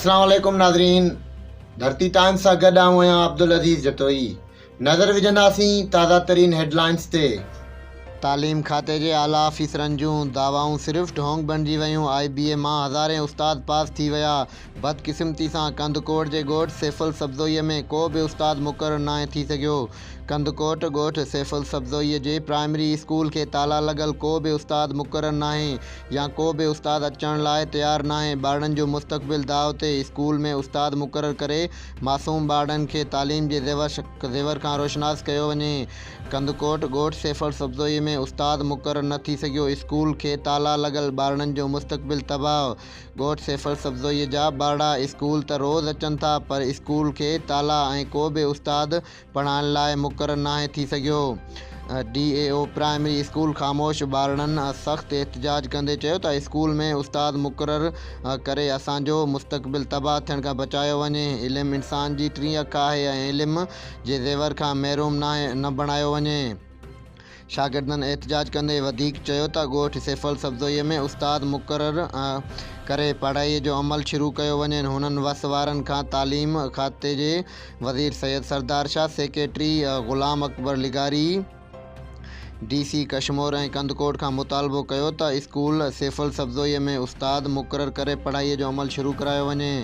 السلام عليڪم ناظرين ڌرتي ٽائمز سان گڏ آئون آهيان عبدالعزيز جتوئي نظر وجهنداسين تازه ترين هيڊلائنز تي. تعليم کاتي جي اعليٰ آفيسرن جون دعوائون صرف ڍونگ بڻجي ويون، آء بي اي مان هزارين استاد پاس ٿي ويا، بدقسمتي سان ڪنڌڪوٽ جي ڳوٺ سيفل سبزوئيء ۾ ڪو به استاد مقرر ناهي ٿي سگهيو، ڪنڌڪوٽ ڳوٺ سيفل سبزوئيء جي پرائمري اسڪول کي تالا لڳل ڪو به استاد مقرر ناهي يا ڪو به استاد اچڻ لاء تيار ناهي، ٻارڙن جو مستقبل داء تي، اسڪول ۾ استاد مقرر ڪري معصوم ٻارڙن کي تعليم جي زيور کان روشناس ڪيو وڃي. ڪنڌڪوٽ، ڳوٺ سيفل سبزوئي ۾ استاد مقرر نه ٿي سگهيو، اسڪول کي تالا لڳل، ٻارڙن جو مستقبل تباهه، ڳوٺ سيفل سبزوئي جا ٻارڙا اسڪول ته روز اچن ٿا پر اسڪول کي تالا ۽ ڪو به استاد پڙهائڻ لاء مقرر ناهي ٿي سگهيو. ڊي اي او پرائمري اسڪول خاموش ٻارڙن سخت احتجاج ڪندي چيو ته اسڪول ۾ استاد مقرر ڪري اسان جو مستقبل تباهه ٿيڻ کان بچايو وڃي، علم انسان جي ٽين اک آهي ۽ علم جي زيور کان محروم ناهي نه بڻايو وڃي. شاگردن احتجاج ڪندي وڌيڪ چيو ته ڳوٺ سيفل سبزوئي ۾ استاد مقرر ڪري پڙهائي جو عمل شروع ڪيو وڃي هنن وس وارن کان تعليم کاتي جي وزير سيد سردار شاهه، سيڪريٽري غلام اڪبر لغاري، ڊي سي ڪشمور ۽ ڪنڌڪوٽ کان مطالبو ڪيو ته اسڪول سيفل سبزوئي ۾ استاد مقرر ڪري پڙهائي جو عمل شروع ڪرايو وڃي.